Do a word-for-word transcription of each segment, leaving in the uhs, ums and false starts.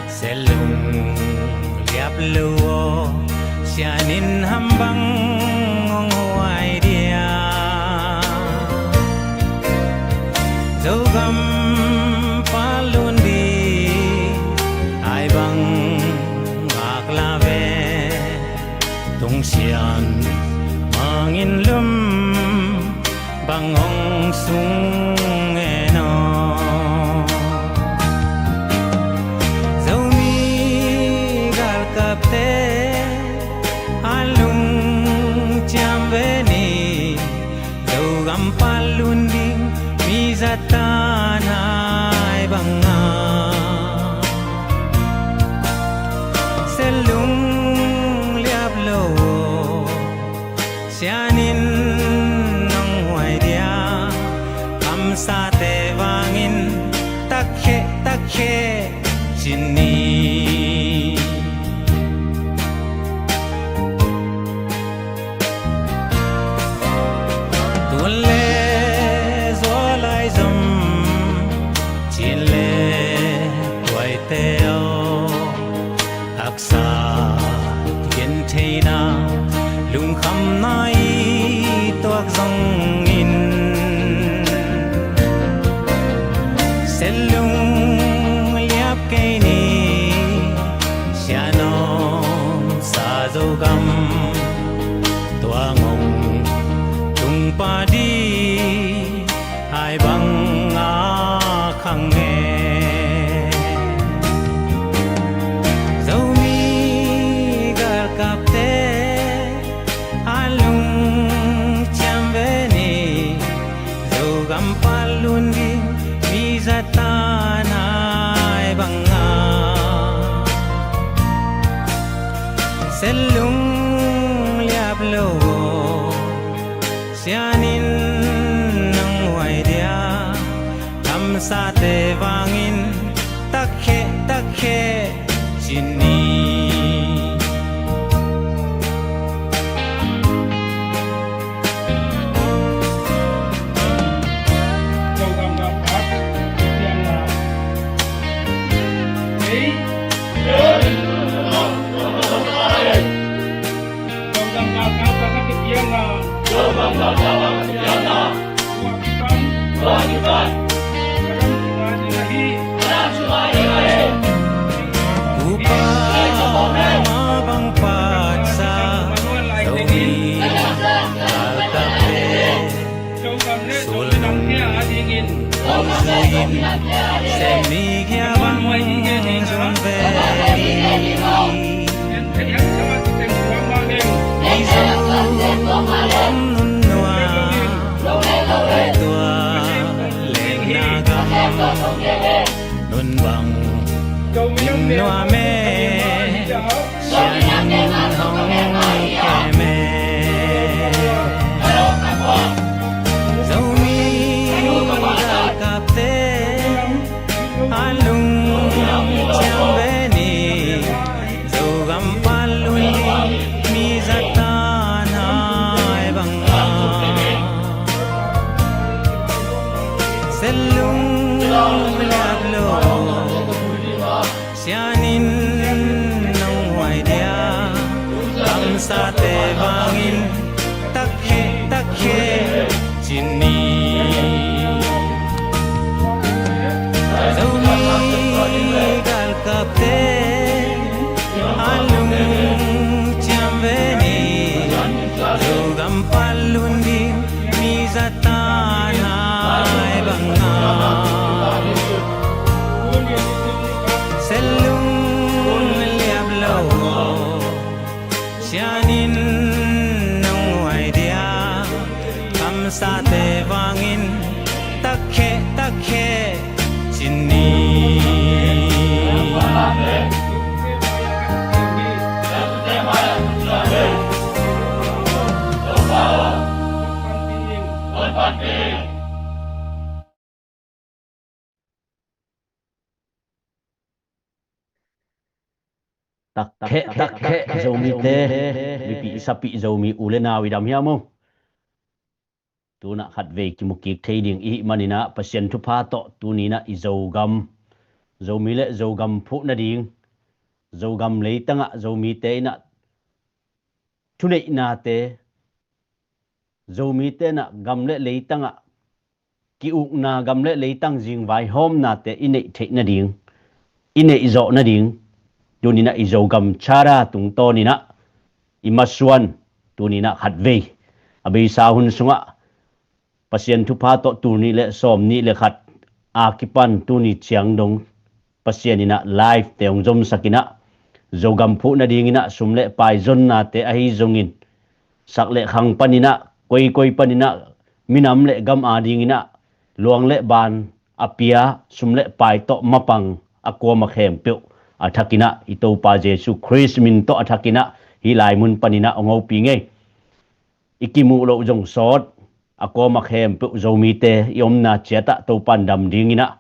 Selung liap lo aw, sianin ham bang hong huai dia. Zogam palun di ai bang ngak la ve. Tungsian mangin lum bang hong sung e no. Zomi galkapte a lungciam ve ni. Zogam palun ding mi zatan ai banga. Selung liap lo aw, sianin nong huai dia. Kamsate vangin takhe takhe cin ni. Tun le zualai zom, cin le tuaite aw. Haksa gentheina, lungkhamna i tuak zongin, selung liap kei ni. Sianawm sa Zogam, tua ngong tung padi ai bang a khang e. Zomi galkapte a lungciam ve ni. Zogam palun ding mi zatan ai banga. Selung liap lo aw, sianin nong huai dia. Kamsate vangin takhe takhe cin ni. Upa ma bang patsa, Zomi galkapte sulung hong zuiin, sem ni kia bang zong ve ni. Mizo om nunua, tua lengna gam nun bang nunua me. Sianin hong kem e. Zomi galkapte a lungciam ve ni. Zogam palun ding mi zatan ai banga. Selung liap lo aw, sianin nong huai dia. Kamsate vangin takhe takhe cin ni. Zomi galkapte a lungciam ve ni. Zogam palun ding mi zatan ai banga. Selung liap lo aw, sianin nong huai dia. Kamsate vangin takhe takhe cin ni. Takkheh takkheh Zomite, mipih sapih Zomi u le nau i dam hiam uh? Tunah khatvei kimu kik thei ding i hih maninah Pasian thupha tawh tuninah i Zogam Zomi le Zogam phuh nading, Zogam leitangah Zomite inah thuneihnate, Zomite inah gam le leitangah ki-ukna, gam le leitang zingvaihawmnate i neih theih nading, i neih zawh nading, tuninah i Zogam Charter tungtawn inah i masuan tuninah khatvei a beisa hun sungah Pasian thupha tawh tul nih le sawm nih le khat a kipan tuni ciang dong Pasian inah live te hong zomsak inah Zogam phuh nadinginah sum le pai zonnate ahi zongin sak le khang paninah koikoi paninah minam le gam adinginah luang le ban a pia sum le pai tawh mapang a kuama khempeuh a thakinah i Topa Jesu Khrist min tawh a thakinah hih lai mun paninah hong hopih ngei. I kimuh loh zong sawt a kuama khempeuh Zomite i omna ciatah Topan dam dinginah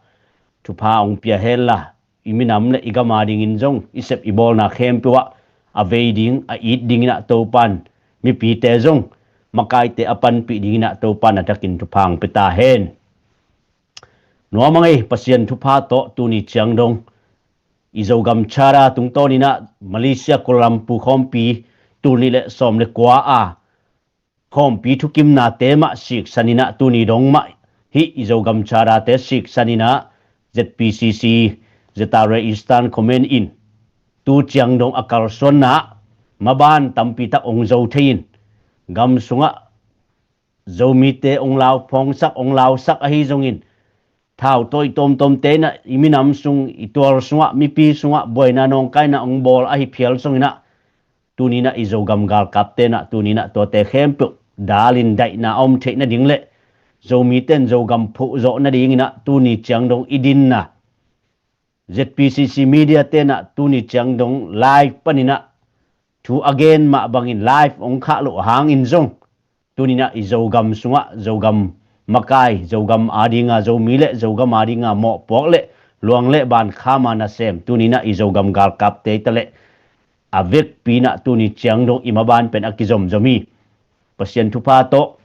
thupha hong pia henla i minam le i gam adingin zong i sep i bawlna khempeuh ah a vei ding a it dinginah Topan mipite zong makaite a panpih dinginah Topan a takin thupha hong pia ta hen. Nuam a ngei Pasian thupha tawh tuni ciang dong i Zogam Charter tungtawn inah Malaysia Kuala Lumpur khawmpi tul nih le sawm le kua a khawmpi thukimnate mah siksan inah tuni dong mah hih i Zogam Charter te siksan inah Z P C C, Zatara Eastern Command in tu ciang dong a kalsuanna maban tampi tak hong zo thei in gam sungah Zomite hong lauphawngsak hong lausak ahi zongin thau tawi tawmtawmte inah i minam sung i tual sungah mipi sungah buaina nawngkaina hong bawl ahi phial zonginah tuninah i Zogam galkapte inah tuninah tuate khempeuh dalin daihna a om theih nading le Zomite in Zogam phuh zawh nadinginah tuni ciang dong i dinna Z P C C media tenah tuni ciang dong live paninah thu a gen mah bangin live hong khah loh hangin zong tuninah i Zogam sungah Zogam makai, Zogam adinga Zomi le Zogam adinga mawhpuak le luang le ban khama nasem tuninah i Zogam galkapte i ta le a vekpi inah tuni ciang dong i maban pen a kizomzom hi. Pasian thupha tawh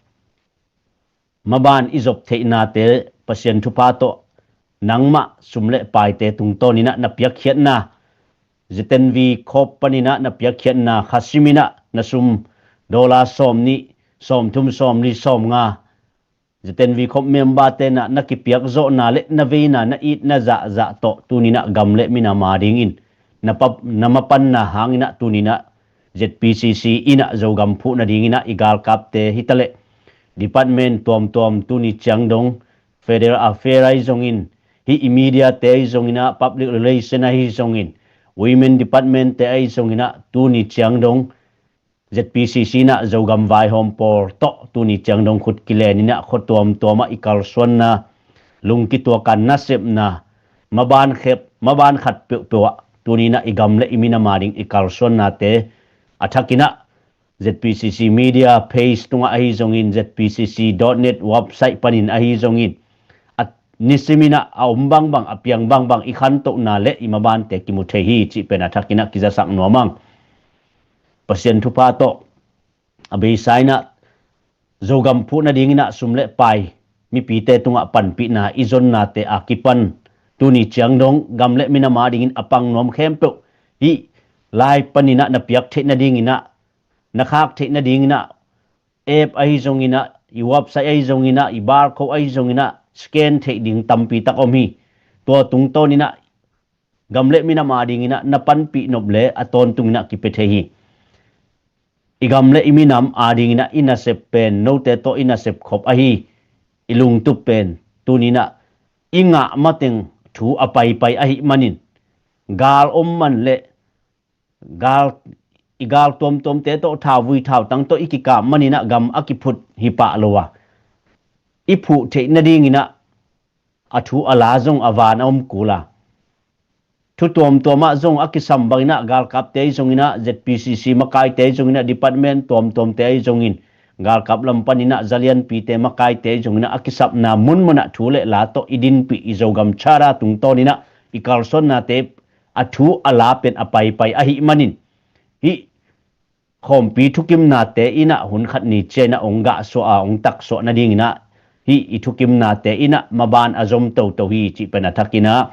maban i zop theihnate Pasian thupha tawh nangmah sum le paite tungtawn inah na piakkhiatna Z N V khawp paninah na piakkhiatna khasim inah na sum dollar sawm nih sawm thum sawm li sawm nga Z N V khawp member tenah na kipiak zawhna le na veina na itna zahzah tawh tuninah gam le minam adingin na pap na mapanna hanginah tuninah Z P C C inah Zogam phuh nadinginah i galkapte hi ta le department tuamtuam tuni ciang dong Federal Affair ahi zongin hih i media te ahi zonginah public relation ahi zongin women department te ahi zonginah tuni ciang dong Z P C C inah Zogam vaihawm pawl tawh tuni ciang dong khut kilen inah khua tuamtuamah i kalsuanna lungkituakan nasepna maban khep maban khat peuhpeuh ah tuninah i gam le i minam ading i kalsuannate a thakinah Z P C C media page tungah ahi zongin Z P C C dot net website panin ahi zongin a nisiminah a om bangbang a piang bangbang i khantohna le i mabante kimu thei hi cih pen a thakinah kizasak nuamang. Pasian thupha tawh a beisa inah Zogam phuh nadinginah sum le pai mipite tungah panpihna i zonnate a kipan tuni ciang dong gam le minam adingin a pang nuam khempeuh hih live paninah na piak theih nadinginah na khak theih nadinginah app ahi zonginah i website ahi zonginah i barcode ahi zonginah scan theih ding tampi tak om hi. Tua tungtawninah gam le minam adinginah na panpih nop le a tawntunginah kipia thei hi. I gam le i minam adinginah i nasep pen note tawh i nasep khop ahi i lungtup pen tuninah i ngah mateng thu a paipai ahih manin gal om man le gal i gal tuamtuamte tawh thauvui thautang tawh i kikap maninah gam a kiphut hi pah lo a i phuh theih nadinginah a thu a la zong a van a om kul a thu tuamtuamah zong a kisam banginah galkapte ahi zonginah Z P C C makaite ahi zonginah department tuamtuamte ahi zongin galkap lam paninah zalianpite makaite ahi zonginah a kisapna munmunah thu le la tawh i dinpih i Zogam Charter tungtawninah i kalsuannate a thu a la pen a paipai ahih manin hih khawmpi thukimnate inah hun khat ni ciah inah hong gahsuah a hong taksuah nadinginah hih i thukimnate inah maban a zom toto hi cih pen a thakinah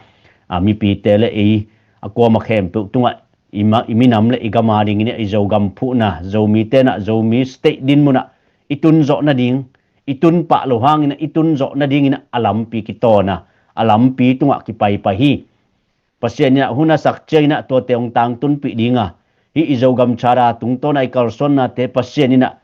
a mipite le ei a kuama khempeuh tungah i, ma, i minam le i gam adingin ah i Zogam phuhna, Zomite in ah Zomi state dinmun ah i tun zawh nading, i tun pah lo hangin ah i tun zawh nadingin ah a lampi kitawn a, a lampi tungah kipaipai hi. Pasian in ah hun a sak ciangin ah tuate hong tangtunpih ding a, hih i Zogam Charter tungtawn a i kalsuannate Pasian in ah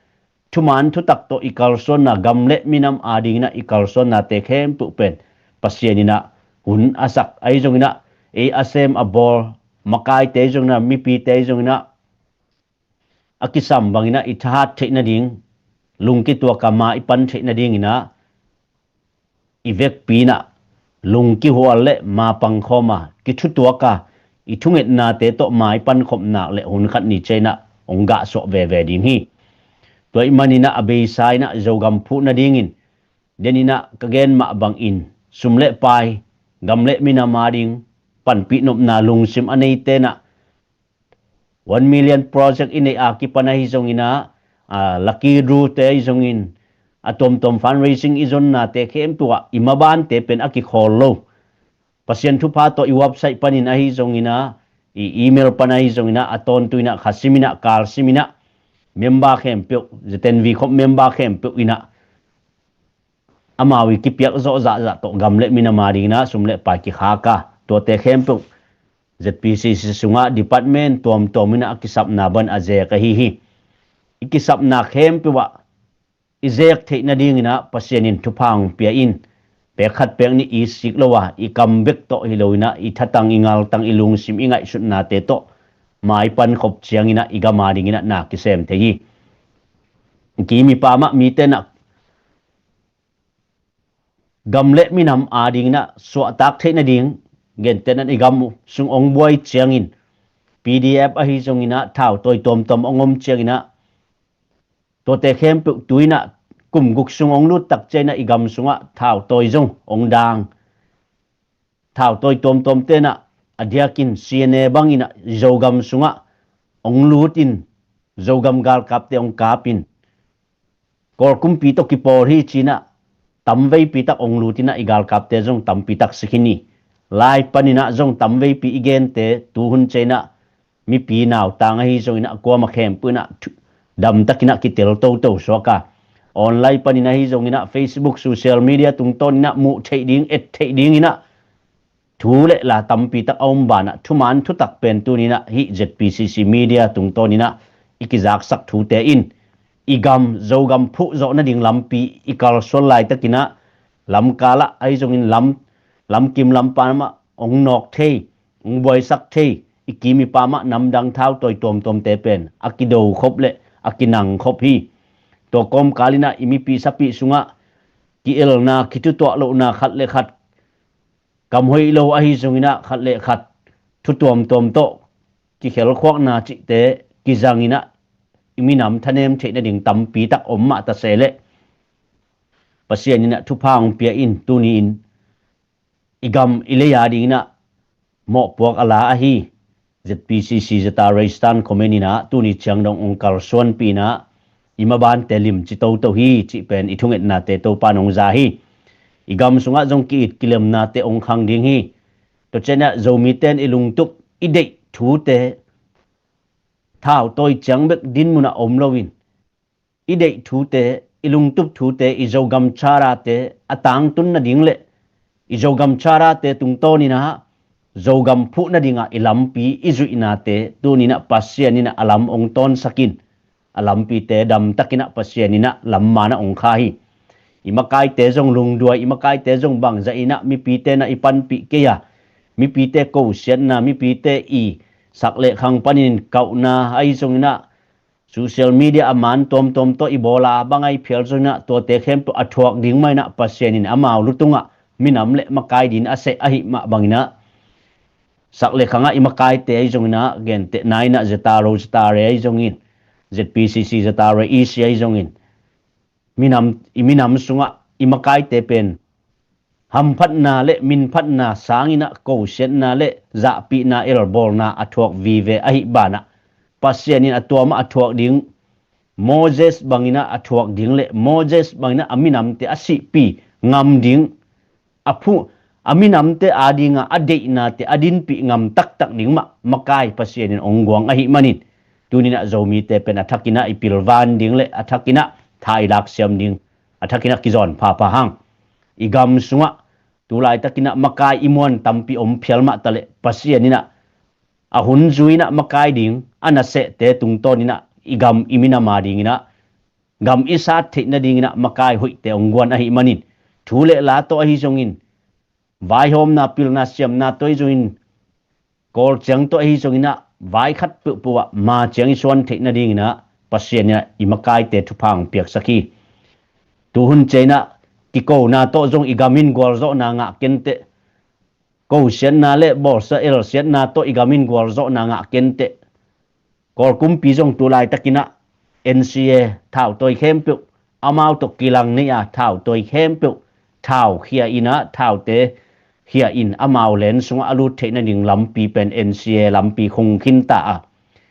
thuman thutak tawh i kalsuanna, gam le minam adingin ah i kalsuannate khempeuh pen Pasian in ah hun a sak ahi zongin ah, ei a sem a bawl makaite ahi zongin ah, mipite ahi zongin ah, a kisam bangin ah i thahat theih nading, lungkituak a ma i pan theih nadingin ah i vekpi in ah lungkihual le ma pangkhawm a, kithutuak a, i thungetnate tawh ma i pankhop nak le hun khat ni ciangin ah hong gahsuah veve ding hi. Tua ahih manin ah a beisa in ah Zogam phuh nadingin, den in ah ka gen mah bangin sum le pai, gam le minam ading panpih nopna lungsim a neite in ah One Million Project i neih a kipan ahi zongin ah, a, Lucky Draw te ahi zongin, a tuamtuam fundraising i zonnate khempeuh ah i mabante pen a kikhawl lo. Pasian thupha tawh i website panin ahi zongin ah, i email pan ahi zongin ah, a tawntung in ah, khasim in ah, kalsim in ah, member khempeuh, Z N V khop member khempeuh in ah, amau i kipiak zawh zahzah tawh gam le minam adingin ah sum le pai kikhak a, tuate khempeuh Z P C C sungah department tuamtuam in ah a kisapna bang a zek ahi hi. I kisapna khempeuh ah i zek theih nadingin ah Pasian in thupha hong pia in, pek khat pek nih i sik lo a, i kam bek tawh hi lo in ah, i thatang, i ngaltang, i lungsim, i ngaihsutnate tawh ma i pankhop ciangin ah i gam adingin ah na kisem thei hi. Kim i pam ah mite in ah gam le minam adingin ah suahtak theih nading, gentehna in i gam sung hong buai ciangin, P D F ahi zongin ah, thautawi tuamtuam hong om ciangin ah, tuate khempeuh tu in ah, kum guk sung hong lut tak ciangin ah i gam sungah thautawi zong hong dang. Thautawi tuamtuamte in ah, a diakin C N A bangin ah Zogam sungah hong lut in, Zogam galkapte hong kap in, Kawl kumpi tawh kipawl hi ci in ah, tamveipi tak hong lut in ah, i galkapte zong tampi tak si khin hi. Lai panin ah zong tamveipi i gente tuhun ciangin ah, mipi nautang ahi zongin ah, kuama khempeuh in ah thu-, damtakin ah kitel toto suak a, online panin ahi zongin ah, Facebook, social media tungtawnin ah muh theih ding, et theih dingin ah thu le la tampi tak a om banah, thuman thutak pen tuni in ah hih Z P C C media tungtawnin ah i kizaksak thute in, i gam, Zogam phuh zawh nading lampi i kalsuan laitakin ah, lamkal ah ahi zongin, lam, lamkim lampan ah hong nawk thei, hong buaisak thei, i kim i pam ah namdang thautawi tuamtuamte pen a kido khop le a kinang khop hi. Tua kawmkal in ah i mipi sapi sungah ki-elna, kithutuak lohna, khat le khat kam hoih lo ahi zongin ah, khat le khat thu tuamtuam tawh kikhelkhuakna cihte kizangin ah, i minam thanem theih nading tampi tak om mah ta se leh, Pasian in ah thupha hong pia in, tuni in i gam i lei adingin ah mawhpuak a la ahi Z P C C, Zatara Eastern Command in ah tuni ciang dong hong kalsuanpih in ah, i mabante limci toto hi cih pen i thungetnate Topa in hong za hi. I gam sungah zong ki-it kilemnate hong khang ding hi. Tua ciangin ah Zomite in i lungtup, i deih thute thautawi ciang bek dinmun ah om loin, i deih thute, i lungtup thute, i Zogam Charter-te a tangtun nading le i Zogam Charter-te tungtawnin ah Zogam phuh nadingah i lampi i zuihnate tuni in ah Pasian in ah a lam hong tawnsak in, a lampite damtakin ah Pasian in ah lam man ah hong kha hi. I makaite zong lungduai, i makaite zong bangzah in ah mipite in ah i panpih kei a, mipite kosiatna, mipite i sak le khang panin kauhna ahi zongin ah, social media a man tuamtuam tawh i bawl a, a bang a i phial zongin ah, tuate khempeuh a thuak ding mah in ah Pasian in amau lu tungah minam le makai dingin a seh ahih mah bangin ah, sak le khangah i makaite ahi zongin ah, gentehna in ah Zatara, Zatara ahi zongin, Z P C C, Zatara E C ahi zongin, minam, i minam sungah i makaite pen hamphatna le minphatna sangin ah kosiatna le zahpihna, elbawlna a thuak vive ahih banah, Pasian in a tua mah a thuak ding, Moses bangin ah a thuak ding le Moses bangin ah a minamte a sihpih ngam ding, a phu-, a minamte adinga a deihnate a dinpih ngam taktak ding mah makai Pasian in hong guang ahih manin, tuninah Zomite pen a thakinah i pilvan ding le a thakinah tha i laksiam ding, a thakinah kizawn phapha hang. I gam sungah tulaitakinah makai i muan tampi om phial mah taleh Pasian inah a hun zui inah makai ding, a nasehte tungtawn inah i gam i minam a ding inah gam i sat theih nading inah makai hoihte hong guan ahih manin, thu le la tawh ahi zongin, vaihawmna pilna siamna tawh ahi zongin, Kawl ciang tawh ahi zongin ah vai khat peuhpeuh ah ma ciang i suan theih nading inah Pasian inah i makaite thupha hong piaksak hi. Tuhun ciang inah kikona tawh zong i gam in gualzawhna ngah kenteh. Kosiatna le bawlsia elsiatna tawh i gam in gualzawhna ngah kenteh. Kawl kumpi zong tulaitakinah N C A thautawi khempeuh, amau tawh kilang nei a thautawi khempeuh thau khia inah, thaute khia in amau len sungah a lut theih nading lampi pen N C A lampi khung khinta a,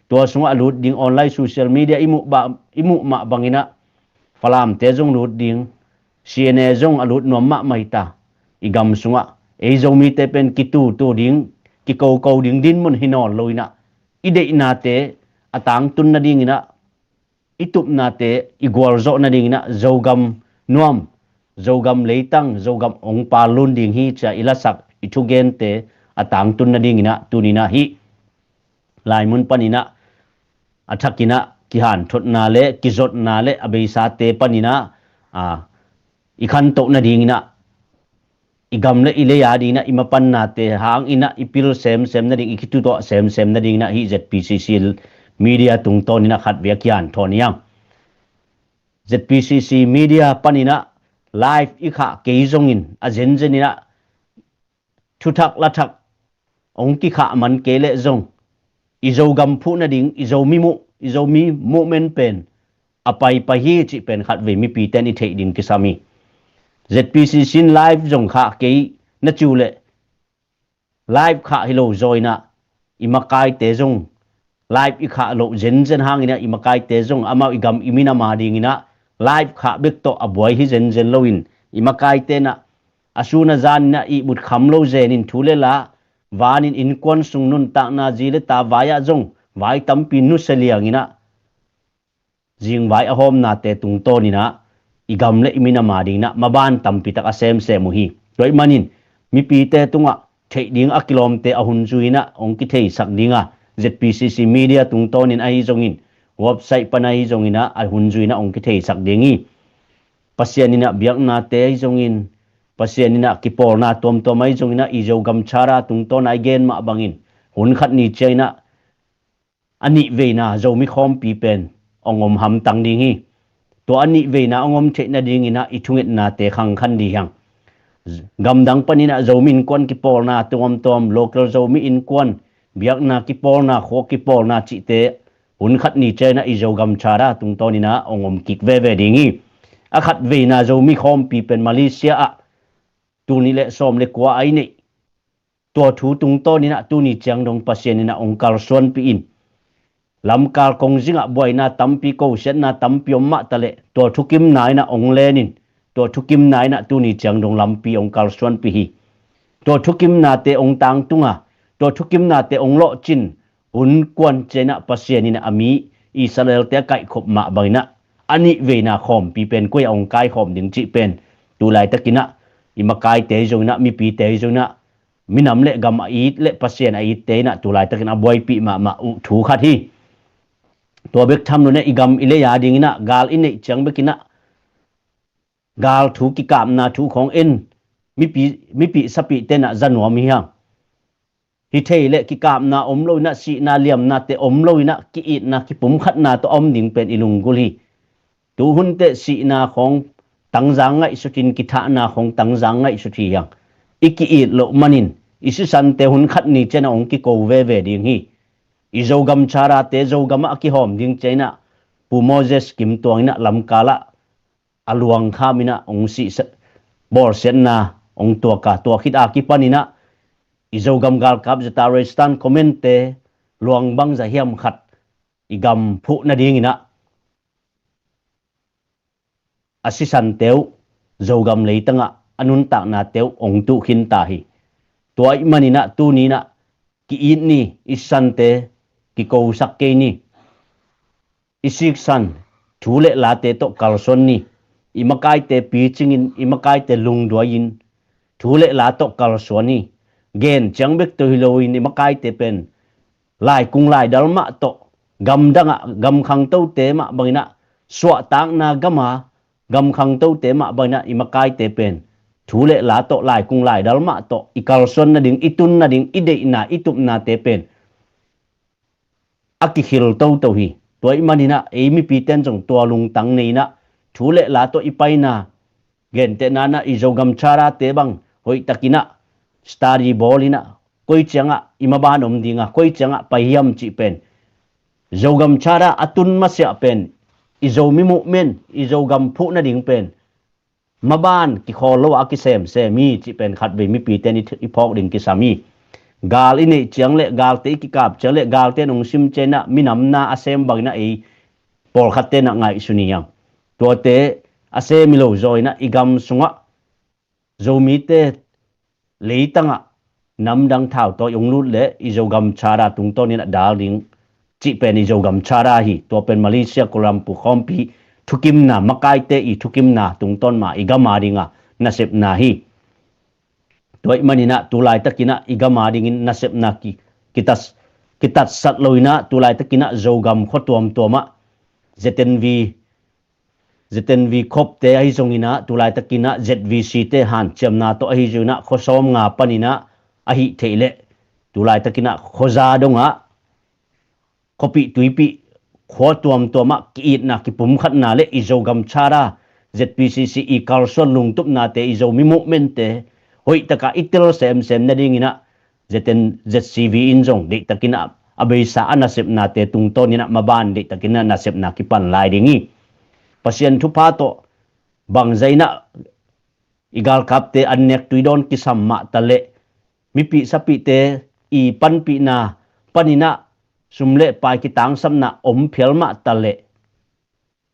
tua sungah a lut ding online social media i muh mah bang inah Falamte zong lut ding, C N A zong a lut nuam mahmah hi ta. I gam sungah ei Zomite pen kitutu ding, kikoko ding dinmun hi nawn lo inah, i deihnate a tangtun nading inah, i tupnate i gualzawh nading inah Zogam nuam, Zogam leitang, Zogam hong pallun ding hi cia i lasak i thugente a tangtun nading inah tuninah hih laimun paninah a thakinah kihanthotna le kizotna le a beisate paninah i khantoh nading inah i gam le i lei a ding inah i mapannate hang inah i pil semsem nading, i kitutuah semsem nading inah hih Z P C C media tungtawn inah khatvei a kihanthawn hi hang. Z P C C media paninah live i khah kei zongin a zenzen inah thuthak lathak hong kikhah man kei leh zong i Zogam phuh nading, i Zomi muh, i Zomi movement pen a paipai hi cih pen khatvei mipite in i theih ding kisam hi. Z P C C in live zong khah kei na ci uh leh live khah hi lo zaw inah i makaite zong live i khah loh zenzen hang inah i makaite zong amau i gam i minam a ding inah live khah bek tawh a buai hi zenzen loin i makaite inah a sun a zan inah ihmut kham lo zenin thu le la vanin innkuan sung nuntakna zi le ta vai ah zong vai tampi nusia liang inah zingvai a hawmnate tungtawn inah i gam le i minam a ding inah maban tampi tak a semsem uh hi. Tua ahih manin mipite tungah theih ding a kilawmte a hun zui inah hong kitheisak dinga Z P C C media tungtawnin ahi zongin, website pan ahi zongin ah a hun zui inah hong kitheisak ding hi. Pasian inah biaknate ahi zongin, Pasian inah kipawlna tuamtuam ahi zongin ah i Zogam Charter tungtawn a i gen mah bangin hun khat ni ciang inah a nihveina Zomi khawmpi pen hong om hamtang ding hi. Tua a nihveina hong om theih nading inah i thungetnate khangkhan ding hi hang. Gamdang pan inah Zomi innkuan kipawlna tuamtuam, local Zomi innkuan, biakna kipawlna, khua kipawlna cihte hun khat ni ciang inah i Zogam Charter tungtawn inah hong om kik veve ding hi. A khatveina Zomi khawmpi pen Malaysia ah tul nih le sawm le kua a i neih tua thu tungtawn inah tuni ciang dong Pasian inah hong kalsuanpih in, lamkal kongzingah buaina tampi, kosiatna tampi om mah taleh tua thukimna inah hong lenin, tua thukimna inah tuni ciang dong lampi hong kalsuanpih hi. Tua thukimnate hong tangtunga, tua thukimnate hong lawhcin hun kuan ciang inah Pasian inah a mi Israel-te a kaihkhop mah bang inah a nihveina khawmpi pen koi ah hong kaikhawm ding cih pen tulaitakin ah i makaite hi zong inah, mipite hi zong inah, minam le gam a it le Pasian a itte inah tulaitakin a buaipih mahmah uh thu khat hi. Tua bek tham lo inah i gam i lei a ding inah gal i neih ciang bek inah gal thu, kikapna thu khawng en mipi, mipih sapihte inah za nuam hi hang. Hi thei le kikapna om lo inah, sihna liamnate om lo inah, ki-itna kipumkhatna tawh a om ding pen i lunggulh hi. Tuhun teh sihna khawng tangzang ngaihsut in, kithahna khawng tangzang ngaihsut hi hang. I ki-it loh manin i sisante hun khat ni ciang inah hong kiko veve ding hi. I Zogam Charter-te Zogam ah a kihawm ding ciang inah Pu Moses Kim Tuang inah lamkal ah a luang kham inah hong sih, bawlsiatna hong tuak a, tua khit a kipan inah i Zogam galkap zeta Resistance Command-te luang bangzah hiam khat i gam phuh nading inah a sisante uh Zogam leitangah a nuntaknate uh hong tuh khinta hi. Tua ahih maninah tuninah ki-it ni, i sante kikosak kei ni. I siksan thu le late tawh kalsuan ni. I makaite picingin, i makaite lungduai-in thu le la tawh kalsuan ni. Gen ciang bek tawh hi loin i makaite pen laikung laidal mah tawh, gamdangah gamkhangtote mah banginah, suahtakna gama gamkhangtote mah banginah i makaite pen thu le la tawh, laikung laidal mah tawh i kalsuan nading, i tun nading, i deihna, i tupnate pen a kikhil toto hi. Tua ahih maninah ei mipite in zong tua lungtang nei inah thu le la tawh i paina, gentehna inah i Zogam Charter te bang hoihtakinah study bawl inah, koi ciangah i maban om dinga, koi ciangah pai hiam cih pen, Zogam Charter a tun masiah pen i Zomi movement, i Zogam phuh nading pen maban kikhawl lo a kisemsem hi cih pen khatvei mipite in i, i phawk ding kisam hi. Gal i neih ciang le galte i kikap ciang le galte in hong sim ciang inah minam na a sem banginah ei pawlkhatte inah ngaihsun hi hang. Tuate a sem hi lo zaw inah i gam sungah Zomite leitangah namdang thautawi hong lut leh i Zogam Charter tungtawnin a dal ding cih pen i Zogam Charter hi. Tua pen Malaysia Kuala Lumpur khawmpi thukimna, makaite i thukimna tungtawn mah i gam a dinga nasepna hi. Tua ahih maninah tulaitakinah i gam a dingin nasepna ki, kitat, kitatsat lo inah tulaitakinah Zogam khua tuamtuamah Z N V, Z N V khopte ahi zonginah, tulaitakinah Z V C te hanciamna tawh ahi zonginah, khua sawm nga paninah ahih theih leh tulaitakinah khuaza dongah khuapih tuipih khua tuamtuamah ki-itna, kipumkhatna le i Zogam Charter, Z P C C i kalsuan lungtupnate, i Zomi movement te hoihtakah i tel semsem nadinginah Z N, Z C V in zong deihtakinah a beisa a nasepnate tungtawninah maban deihtakinah nasepna kipan lai ding hi. Pasian thupha tawh bangzah inah i galkapte an nek tuidawn kisam mah taleh, mipih sapihte i panpihna paninah sum le pai kitangsapna om phial mah taleh,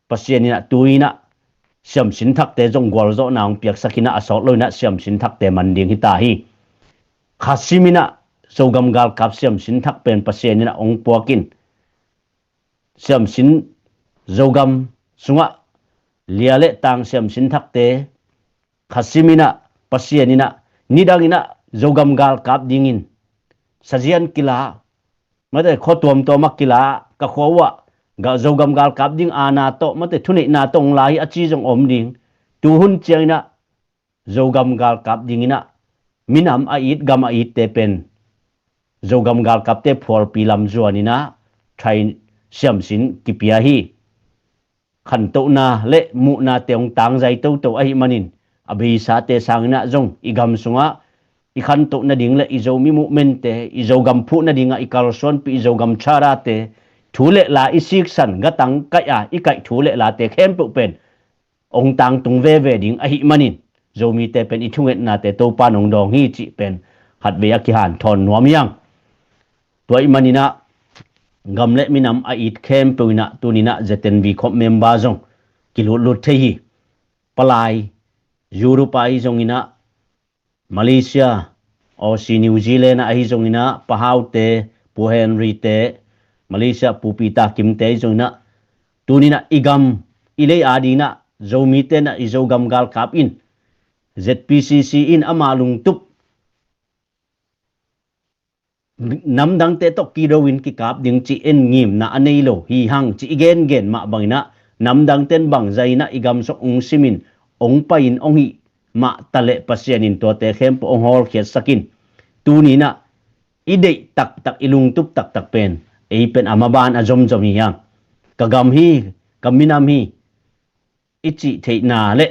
Pasian inah tu inah siamsin thakte zong gualzawhna hong piaksak inah a sawt lo inah siamsin thakte man ding hita hi. Khasim inah Zogam galkap siamsin thak pen Pasian inah hong puakin, siamsin Zogam sungah lia le tang siamsin thakte khasim inah Pasian inah nidang inah Zogam galkap dingin sazian kila, mate khua tuamtuamah kila, ka khua uhah ga Zogam galkap ding aana tawh, mate thuneihna tawh hong la hi a ci zong om ding. Tuhun cianginah Zogam galkap dinginah minam a it, gam a itte pen Zogam galkapte phualpi lam zuaninah train siamsin kipia hi. Khantohna le muhnate hong tangzai toto ahih manin, a beisate sanginah zong i gam sungah i khantoh nading le i Zomi movement te, i Zogam phuh nadingah i kalsuanpih i Zogam Charter te, thu le la i siksan gatang kaih a i kaih thu le late khempeuh pen hong tangtung veve ding ahih manin, Zomite pen i thungetnate Topa in hong dawng hi cih pen khatvei a kihanthawn nuam hi hang. Tua ahih maninah gam le minam a it khempeuh inah tuninah Z N V khop member zong kilutlut thei hi. Palai Europe ah ahi zonginah, Malaysia, Aussie, New Zealand ah ahi zonginah, Pa Hau te, Pu Henry te, Malaysia Pu Peter Kim te ahi zonginah, tuninah i gam i lei a dinah Zomite inah i Zogam galkap in Z P C C in ama lungtup namdangte tawh kido in kikap ding cih en ngimna a nei lo hi hang cih i gengen mah banginah, namdangte in bangzah inah i gam sungah hong simin hong pai-in hong hih mah taleh Pasian in tuate khempeuh hong hawlkhiatsak in, tuninah i deih taktak, i lungtup taktak pen ei pen a maban a zomzom hi hang. Ka gam hi, ka minam hi, i cih theihna le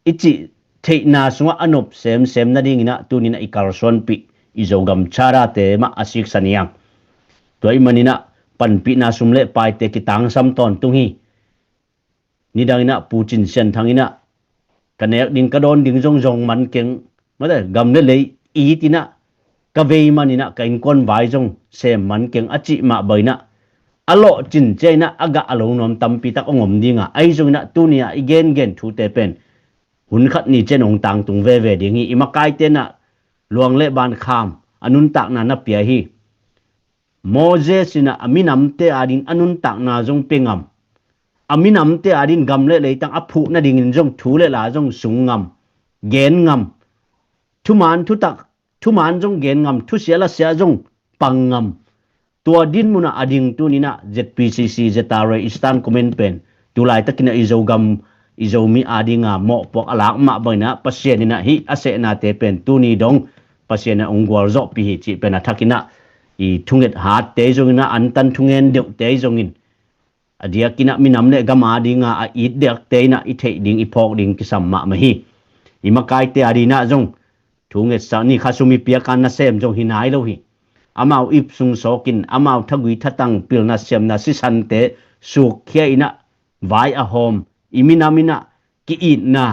i cih theihna sungah a nop semsem nadinginah tuninah i kalsuanpih i Zogam Charter te mah a siksan hi hang. Tua ahih maninah panpihna sum le paite kitangsam tawntung hi. Nidanginah Pu Cin Sian Thang inah ka nek ding ka dawn ding zong zong man keng, mate gam le lei it inah ka vei maninah ka innkuan vai zong sem man keng a cih mah banginah, a lawhcin cianginah a gah a lo nuam tampi tak hong om dinga, ahi zonginah tuni-ah i gengen thute pen hun khat ni ciang hong tangtung veve ding hi. I makaite in ah luang le bankham a nuntakna na pia hi. Moses in ah a minamte ading a nuntakna zong pia ngam, a minamte ading gam le leitang a phuh nadingin zong thu le la zong sung ngam, gen ngam, thuman thutak, thuman zong gen ngam, thusia lasia zong pang ngam. Tua dinmun ah a ding tuni in ah Z P C C, Z R A, Eastern Command pen tu laitakin ah i Zogam, i Zomi ading a mawhpuak a lak mah bangin ah Pasian in ah hih a sehnate pen tuni dong Pasian in ah hong gualzawhpih hi cih pen a thakin ah i thunget hatte zongin ah antan thungen deuhte zongin a diakin ah minam le gam ading a a it diakte in ah i theih ding i phawk ding kisam mahmah hi. I makaite ading ah zong thu ngetsak ni, khasum i piak a nasem zong hi nai lo hi. Amau ip sung sawkin amau thagui thatang pilna siamna sisante sukkhia in ah vai a hawm, i minam in ah ki-itna,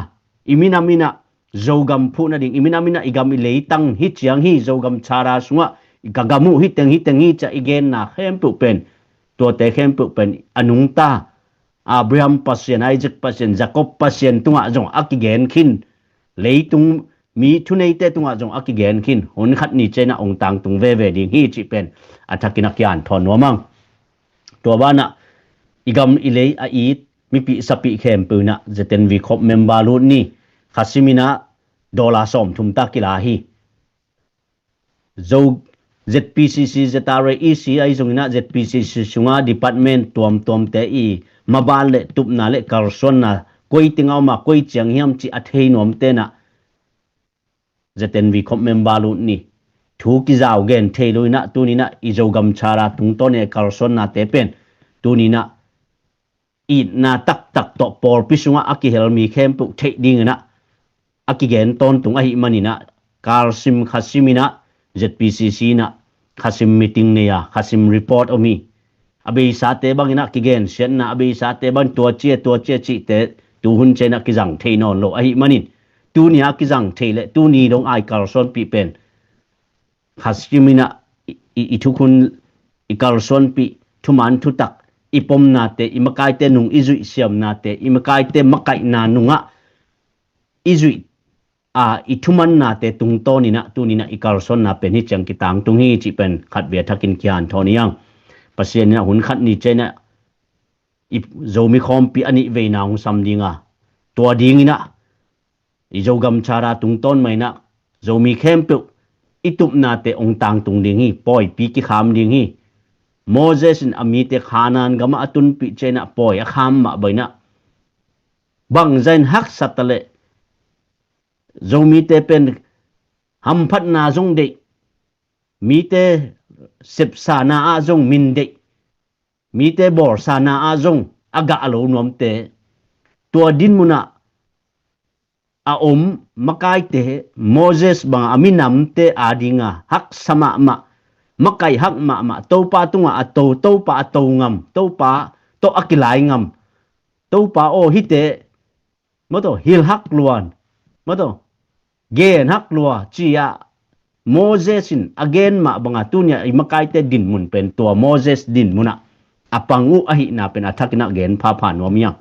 i minam in ah Zogam phuh nading, i minam in ah i gam i leitang hi ciang hi, Zogam Charter sungah i ka gam uh hi teng hi teng hi ciah i genna khempeuh pen, tuate khempeuh pen a nungta Abraham Pasian, Isaac Pasian, Jacob Pasian tungah zong a kigen khin, leitung mi thuneite tungah zong a kigen khin, hun khat ni ciang ah hong tangtung veve ding hi cih pen a thakin a kian thawn nuam ang. Tua banah i gam i lei a it mipih sapih khempeuh in ah Z N V Corp member lut ni. Khasim in ah dollar sawmthum ta kila hi. Zo Z P C C, Z R A, E C I zongin ah Z P C C sunga department tuamtuamte i mabal le tupna le kalsuanna koi teng a om a, koi ciang hiam cih a thei nuamte in ah Z N V Corp member lut ni. Thu kizau gen thei lo in ah tuni in ah i Zogam Charter tungtawn i kalsuannate pen tuni in ah itna taktak tawh pawlpi sungah a kihel mi khempeuh theih dingin ah a kigen tawntung ahih manin ah kalsim khasim in ah Z P C C in ah khasim meeting nei a khasim report om hi. A beisate bangin ah kigensiatna, a beisate bangin tua cia tua cia cihte tuhun ciang ah kizang thei nawn lo ahih manin tuni a kizang thei le tuni dong a i kalsuanpih pen khasim in ah i, i, i thukhun i kalsuanpih thuman thutak i pomnate, i makaite nung i zuih siamnate, i makaite makaihna nungah i zuih a i thumannate tungtawn in ah tuni in ah i kalsuanna pen hi ciang kitangtung hi cih pen khatvei a thakin kian thawn hi ang. Pasian in ah hun khat ni ciang ah i Zomi khawmpi a nih veina hong sam ding a, tua dingin ah i Zogam Charter tungtawn mah in ah Zomi khempeuh i tupnate hong tangtung ding hi, pawipi kikham ding hi. Moses in a mite Khanaan gamah a tunpih ciang ah pawi a kham mah bangin ah bangzah in haksa ta leh Zomite pen hamphatna zong deih, mite sepsana ah zong min deih, mite bawlsana ah zong a gah lo nuamte, tua dinmun ah a om makaite Moses bang a minamte ading a haksa mahmah, makaih hak mahmah, Topa tungah a to, Topa a to ngam, Topa tawh a kilai ngam, Topa aw hihte maw taw, hilhak lua, maw taw, genhak lua ci-ah Moses in a gen mah banga tuni-ah i makaite dinmun pen tua Moses dinmun ah a pang uh ahihna pen a thakin ah gen phapha nuam hi a.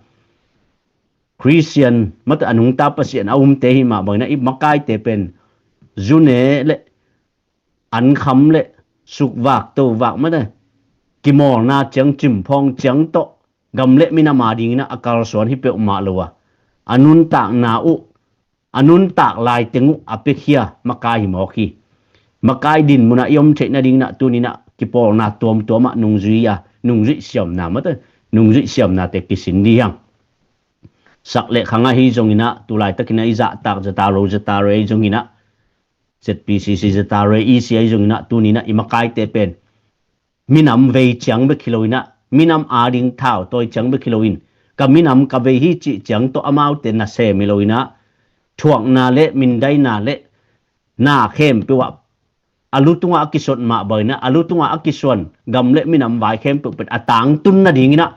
Khristian maw taw, a nungta Pasian a umte hi mah bangin ah i makaite pen zune le ankham le sukvak tovak maw taw, kimawlna ciang, cimphawng ciang tawh gam le minam adingin ah a kalsuan hi peuhmah lo a, a nuntakna uh, a nuntak laiteng uh a piakhia makai hi mawk hi. Makai dinmun ah i om theih nadingin ah tuni-in ah kipawlna tuamtuam ah nungzui a, nungzuih siamna maw taw, nungzuih siamnate kisin dih hi hang. Sak le khang ahi zongin ah, tu laitakin ah i zahtak ZRA, ZRA ahi zongin ah, ZPCC, ZRA, EC ahi zongin ah, tuni-in ah i makaite pen minam vei ciang bek hi lo-in ah, minam ading thautawi ciang bek hi lo-in, ka minam ka vei hi cih ciang tawh amaute nasem hi lo-in ah, thuakna le mindaina le na khempeuh ah a lu tungah a kisuan mah bangin ah, a lu tungah a kisuan gam le minam vai khempeuh pen a tangtun nadingin ah,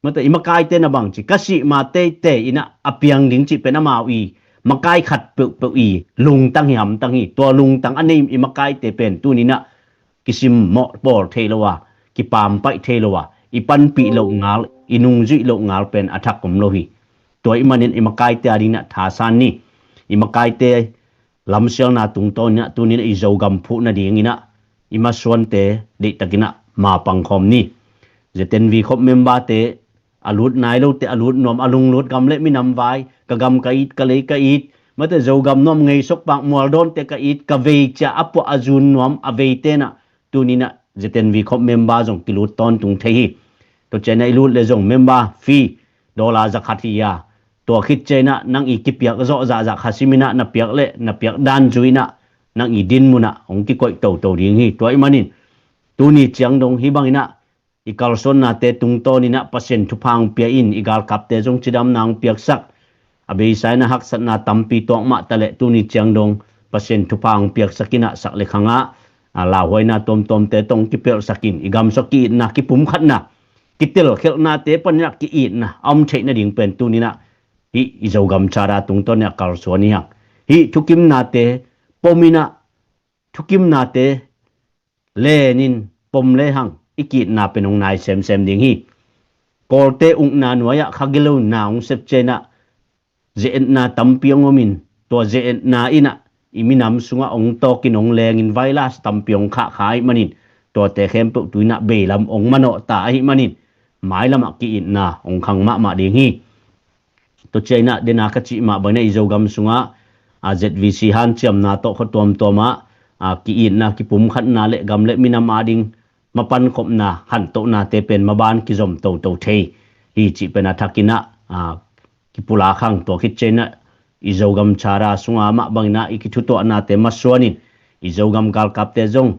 maw taw, i makaite na bang ci, ka sih ma teitei in ah a piang ding cih pen amau i makai khat peuhpeuh i lungtang hi, hamtang hi. Tua lungtang a nei i makaite pen tuni-in ah kisimmawh pawl thei lo a, kipaampaih thei lo a, i panpih loh ngal, i nungzuih loh ngal pen a thak om lo hi. Tua ahih manin i makaite adingin ah thasan ni. I makaite lamsialna tungtawn in ah tuni in ah i Zogam phuh nadingin ah i masuante deihtakin ah mapang khawm ni. ZNV khop member te a lut nai lote a lut nuam, a lunglut gam le minam vai, ka gam ka it, ka lei ka it, mate Zogam nuam ngei sokpak mualdawnte ka it, ka vei cia a puah a zun nuam a veite in ah tuni in ah ZNV khop member zong kilut tawntung thei hi. Tua ciang in ah i lut le zong member fee dollar zakhat hi a, tua khit ciang in ah nang i kipiak zawh zahzah kha sim in ah na piak le na piak dan zui in ah nang i din mun ah hong kikoih toto ding hi. Tua ahih manin tuni ciang dong hih bangin ah i kalsuannate tungtawn in ah Pasian thupha hong pia in, i galkapte zong cidamna hong piaksak, a beisa in ah haksatna tampi tuak mah ta leh tuni ciang dong Pasian thupha hong piaksak in ah sak le khang ah, a, lauhuaina tuamtuamte tawh hong kipelhsak in, i gam sung ki-itna, kipumkhatna, kitelkhialhnate panin ah ki-itna a om theih nading pen tuni in ah hih i Zogam Charter tungtawn in ah kalsuan hi hang. Hih thukimnate pom in ah, thukimnate len in pom le hang i ki-itna pen hong nai semsem ding hi. Kawlte ukna nuai ah kha gilo na hong sep ciang in ah ze-etna tampi hong om in, tua ze-etna in ah i minam sungah hong tawk in hong leng in virus tampi hong khahkhah ahih manin tuate khempeuh tu in ah beilam hong manawh ta ahih manin mailam ah ki-itna hong khang mahmah ding hi. Tua ciang in ah dena ka cih mah bangin ah i Zogam sungah, a, ZVC hanciamna tawh khua tuamtuam ah, a, ki-itna, kipumkhatna le gam le minam ading mapankhopna, khantohnate pen maban kizom toto thei hi cih pen a thakin ah, a, kipulak hang. Tua khit ciang in ah i Zogam Charter sungah mah bangin ah i kithutuahnate masuan in i Zogam galkapte zong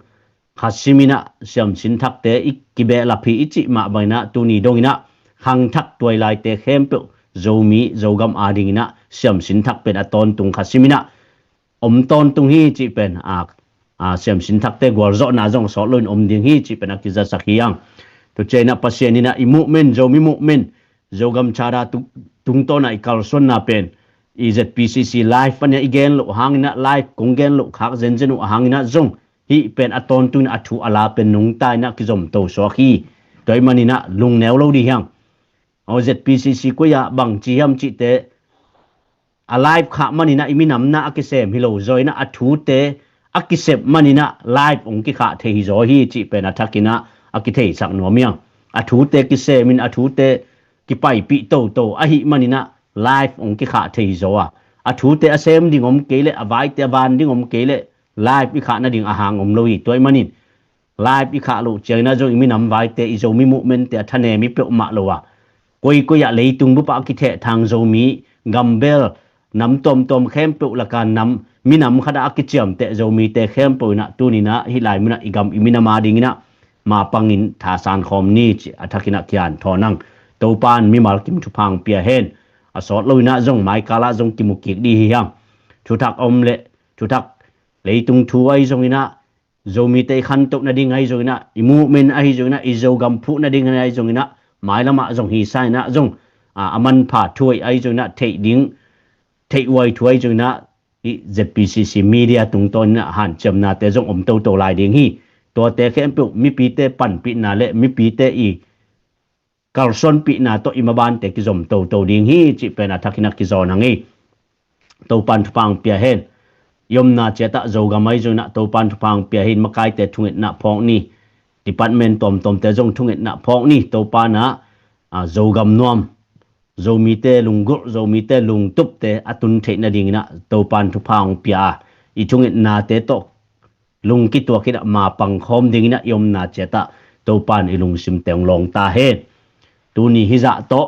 kha sim in ah siamsin thakte i kibehlap hi i cih mah bangin ah tuni dong in ah khangthak tuailaite khempeuh Zomi Zogam adingin ah siamsin thak pen a tawntung kha sim in ah om tawntung hi cih pen a, a, siamsin thakte gualzawhna zong sawt loin om ding hi cih pen a kizasak hi hang. Tua ciang in ah Pasian in ah i movement, Zomi movement, Zogam Charter tu-, tungtawn ah i kalsuanna pen i ZPCC live panin ah i gen loh hangin ah, live kong gen loh khak zenzen uh hangin ah zong hih pen a tawntung in ah a thu a la pen nungta in ah kizom to suak hi. Tua ahih manin ah lungneu lo dih hi hang. Aw, ZPCC koi ah bang ci hiam cihte a live khah manin ah i minam na a kisem hi lo zaw in ah a thute a kisep manin ah live hong kikhah thei hi zaw hi cih pen a thakin ah a kitheisak nuam hi hang. A thute kisem in a thute kipaipih toto ahih manin ah live hong kikhah thei hi zaw a, a thute a sem ding om kei leh, a vaite a van ding om kei leh live i khah nading a hang om lo hi. Tua ahih manin live i khah loh ciangin ah zong i minam vaite, i Zomi movement-te a thanem i peuhmah lo a, koikoi ah leitung bup ah a kithehthang Zomi, gambel, nam tuamtuam khempeuh lakah nam, minam khat ah a kiciamteh Zomite khempeuh in ah tuni in ah hih lai mun ah i gam i minam adingin ah mapangin thasan khawm ni cih a thakin ah kihanthawn hang. Topa in mimal kim thupha hong pia hen. A sawt lo in ah zong maikal ah zong kimu kik dih hi hang. Thuthak om leh thuthak, leitung thu ahi zongin ah, Zomite i khantoh nading ahi zongin ah, i movement ahi zongin ah, i Zogam phuh nading ahi zongin ah, mailam ah zong hi sa in ah zong, a, a manpha thuai ahi zongin ah, theih ding, theih huai thu ahi zongin ah, i ZPCC media tungtawn in ah hanciamnate zong om toto lai ding hi. Tuate khempeuh mipite panpihna le mipite i kalsuanpihna tawh i mabante kizom toto ding hi cih pen a thakin ah kizawn hang hi. Topa in thupha hong pia hen. I omna ciat ah Zogam ahi zongin ah Topa in thupha hong pia hi. Makaite thungetna phawk ni. Department tuamtuamte zong thungetna phawk ni. Topa in ah, a, Zogam nuam, Zomite lunggulh, Zomite lungtupte a tun theih nadingin ah Topa in thupha hong pia a, i thungetnate tawh lungkituak in ah mapang khawm dingin ah i omna ciat ah Topa in i lungsimte hong lawng ta hen. Tuni hih zah tawh,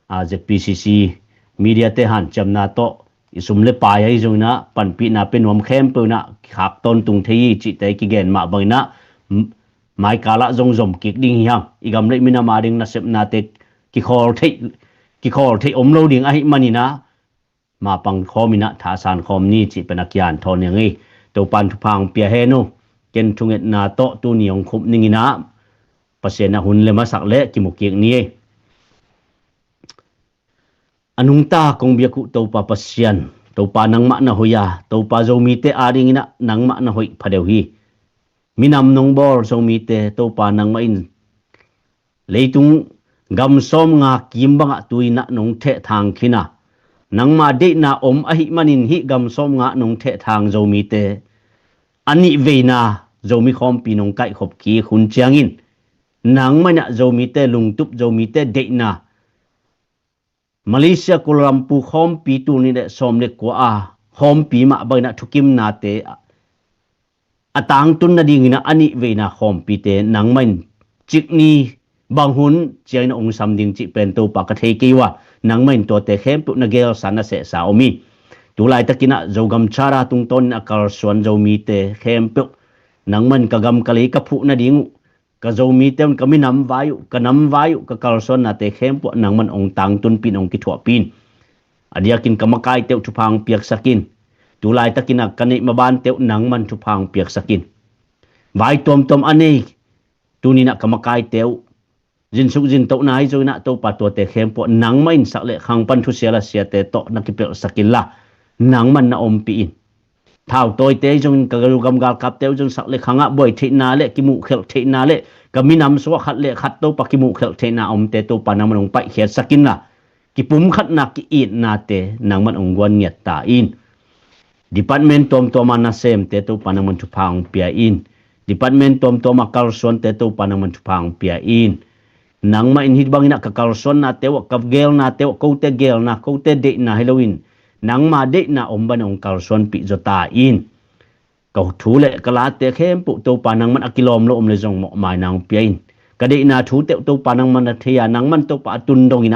a, ZPCC media-te hanciamna tawh i sum le pai ahi zongin ah, panpihna pia nuam khempeuh in ah kikhak tawntung thei hi cihte i kigen mah bangin ah, m-, maikal ah zong zom kik ding hi hang. I gam le i minam ading nasepnate kikhawl theih, kikhawl theih om lo ding ahih manin ah, mapang khawm in ah thasan khawm ni cih pen a kihanthawn hi hang hi. Topa in thupha hong pia hen uh. Ken thungetna tawh tuni hong khup ning in ah, Pasian in ah hun le masak leh kimu kik ni. A nungta kong biak uh Topa Pasian, Topa nangmah na hoih a, Topa Zomite adingin ah nangmah na hoih phadeuh hi. Minam nong bawl Zomite Topa nangmah in leitung gam sawmnga kim bangah tu-in ah nong thehthang khin a, Nangma deihna om ahih manin hih gam sawmnga nong thehthang Zomite a nih veina Zomi khawmpi nong kaihkhop kik hun ciangin, nangmah in ah Zomite lungtup, Zomite deihna, Malaysia Kuala Lumpur khawmpi tul nih le sawm le kua a khawmpi mah bangin ah thukimnate a tangtun nadingin ah a nih veina khawmpite nangmah in cikni bang hun ciangin ah ong sam ding cih pen Topa ka thei kei uh a, nangmah in tuate khempeuh na gelsa na sehsa om hi. Tulaitakin ah Zogam Charter tungtawnin a kalsuan Zomite khempeuh nangmah in ka gam ka lei ka phuh nading uh, ka Zomite un ka minam vai uh, ka nam vai uh, ka kalsuannate khempeuh nangmah in ong tangtunpih in, ong kithuahpih in. A diakin ka makaite uh thupha ong piaksak in. Tulaitakin ah ka neih mabante uh nangmah in thupha ong piaksak in. Vai tuamtuam a nei, tuni-in ah ka makaite uh zinsuk zintohna hi zongin ah Topa tuate khempeuh nangmah in sak le khang pan thusia lasiate tawh na kipelhsak inla, nangmah in na ompih in. Thautawite hi zongin ka Zogam galkapte uh zong sak le khang ah buai theihna le kimuhkhelh theihna le ka minam sungah khat le khat Topa kimuhkhelh theihna omte Topa nangmah in ong paihkhiatsak inla, kipumkhatna ki-itnate nangmah in ong guan ngiat ta in. Department tuamtuam a nasemte Topa nangmah in thupha ong pia in. Department tuamtuam a kalsuante Topa nangmah in thupha ong pia in. Nangmah in hih bangin ah ka kalsuannate uh ah, ka gelnate uh ah, kote gelna, kote deihna hi loin nangma deihna om bangin ong kalsuanpih zaw ta in. Ka thu le ka late khempeuh Topa nangmah in a kilawm lo om le zong mawhmaina ong pia in. Ka deihna thute uh Topa nangmah in na thei a, nangmah in Topa a tun dongin